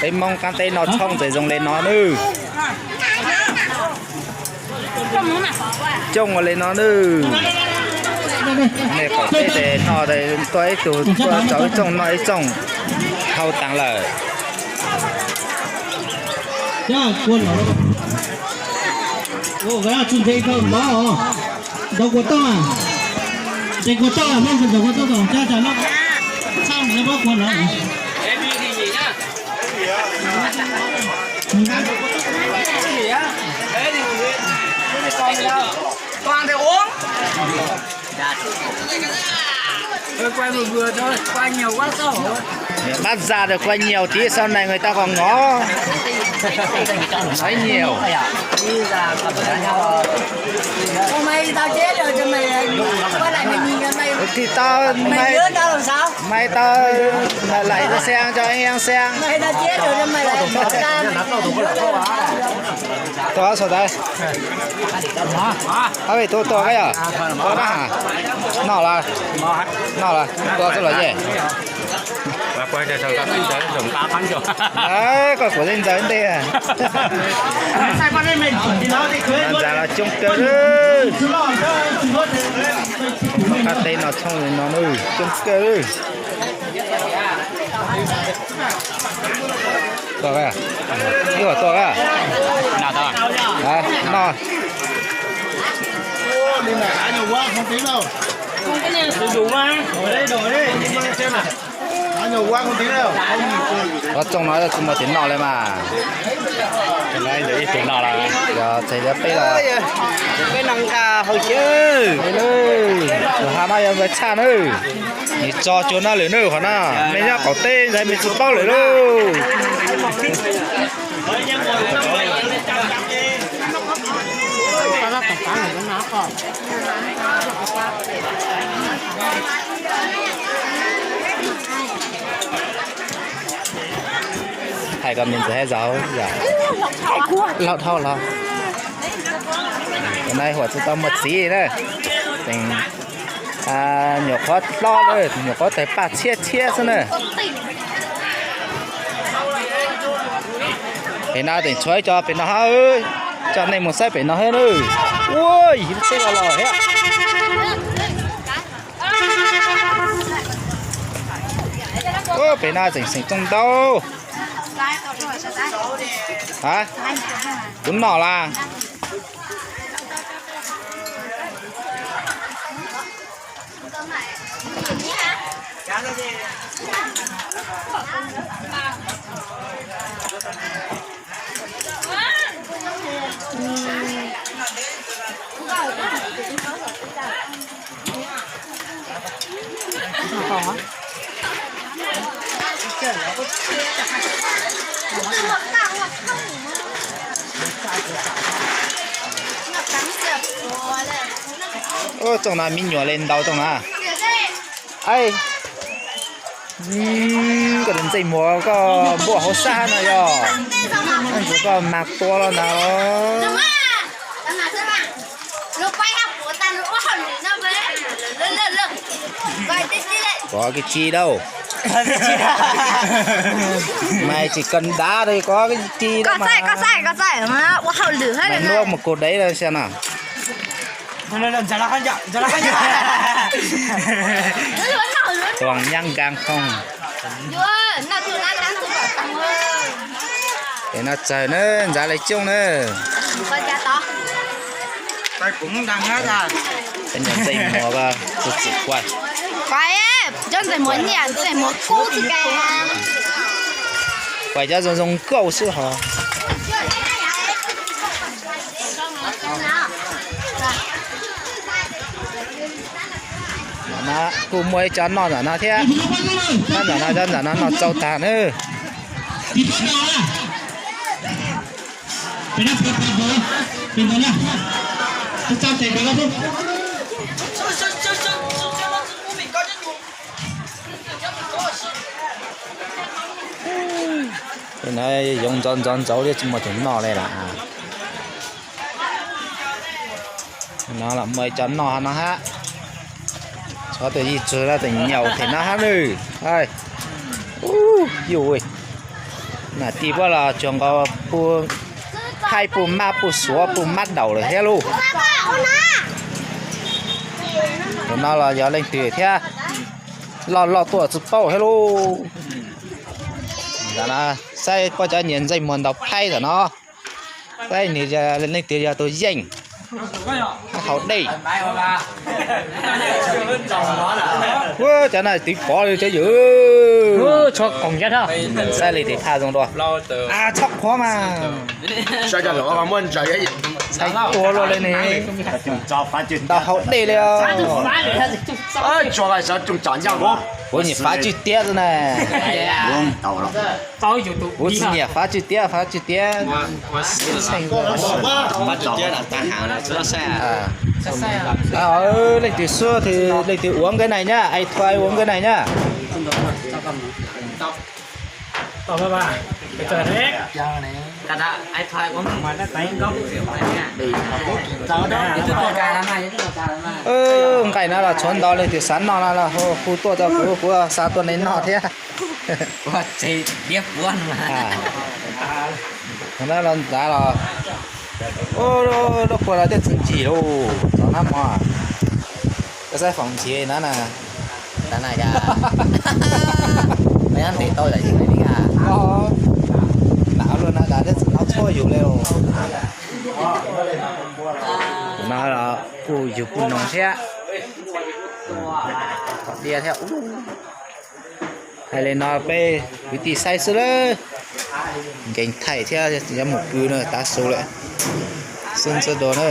Peb Hmoob qaab teb noj tshoob ces zoo le no nawb. Coob ua le no nawb. Nej qaum teb ces noj, tuaj ib tug tuaj tau ib txooj noj ib txooj, hau taag lawm. Mab Zas tes kua nyiaus tiv sau nees tau qhov ngov. Ib nyiaus. Tig tau, maiv tau, laim tau xees cov ib xees. Tuaj saum tawv. Hab vej tub tuaj koj yog, tuaj na, noj lawm, noj lawm, tuaj txuj lom zej. Koj kuv teb ntxawg ntej. Ntxav los coob kawg. Qaab teb noj tshoob no coob kawg. Tuaj, ib puas tuaj, noj. Ob txooj no tsis muaj tus noj li mas. Yog txhais peb los, peb noj nqa hauv xwb. Tus ha no yog ntxhais tshaj nawb. Nws tso cuag no lawm nawb, qhov no mej nyob qaum teb ntxhais mej tsis paub lawm lauj. Hais koj me ntxhais hab zog, lauj dhau los. Tus no huam tsis tau muaj txiv na, tseem nyuam qhuav hlob, nyuam qhuav tawg paj tshiab tshiab xwb na. Pem no tseem tshuav ib co pem no hab, coj nej mus saib pem no hab na. Ua, lub tsheb los los thiab. Pem no tseem xeem txooj ntau. A, kuv noj las. Tsoom no me nyuam le ntau tsoom na. Koj tus Ntxhais Muas koj npuaj hauv sab no yog, koj mag tua los ntag. Kov kiag tsi lauj. Mas tsis kawg dav li, kov kiag tsi lauj mas. Nuab mus kug dev lawm xwb na. Tuam nyab nkaag khoom. Pem no tsawg na, ntxav le cooj na. Cov Ntxhais Muas ko txwm txwm kuaj. Cov Ntxhais Muas nyiam Ntxhais Muas kub xwb. Kuaj cov zoo zoo nkauj xwb hos. Kuj muaj ib co noj ntawm no thiab. Nyob ntawm no, cov ntawm no noj tsau tag nawb. No yoov ntxov ntxov ntxauv thiab tsis muaj tus noj li lawm. No los muaj ib co noj no hab. Tshuav tus yij tswv no tus nyaum them no hab nawb. Ub, yuj, Mas tij puab los tsuas nkaus puj thaij, puj mab, puj suav, puj mab daum lawm thiab lauj. Tus no los yog leej twg thiab, loj loj tuaj tsis paub thiab lauj. Saib puab cov niag ntxeej muag ntaus phaib tom no, saib leej twg yog tus yeej. Haus dej. Cov no twv pov li cov ywm. Saib leej twg phaj zoo dua. Txhob qhuav mas. Saib ua luaj li ne. Ntaus haus dej li. Kuv nyiam Fav Tswj Tiab xwb na. Kuv tsis nyiam Fav Tswj Tiab, Fav Tswj Tiab. Leej twg suab, leej twg ua nkawd nai nyab, ai thuai ua nkawd nai nyab. Nqaij no los tshuav ntau, leej twg xav noj no los hu tuaj rau kuv, kuv xa tuaj nej noj thiab. Los ntxav los, lub kua los tej txiv ntsim lauj, txog hnab mog. Koj saib foom nthiv na na. Nam luaj na, dag thiab txiv no tshuab yus li. Tus no los kuj yug kuj noog thiab. Diaj thiab. Hais li no peb kwv tij saib xwb lawm. Nkees thaij thiab yuav mus pw na, tav su lawm. Xwb ntxwb dua na.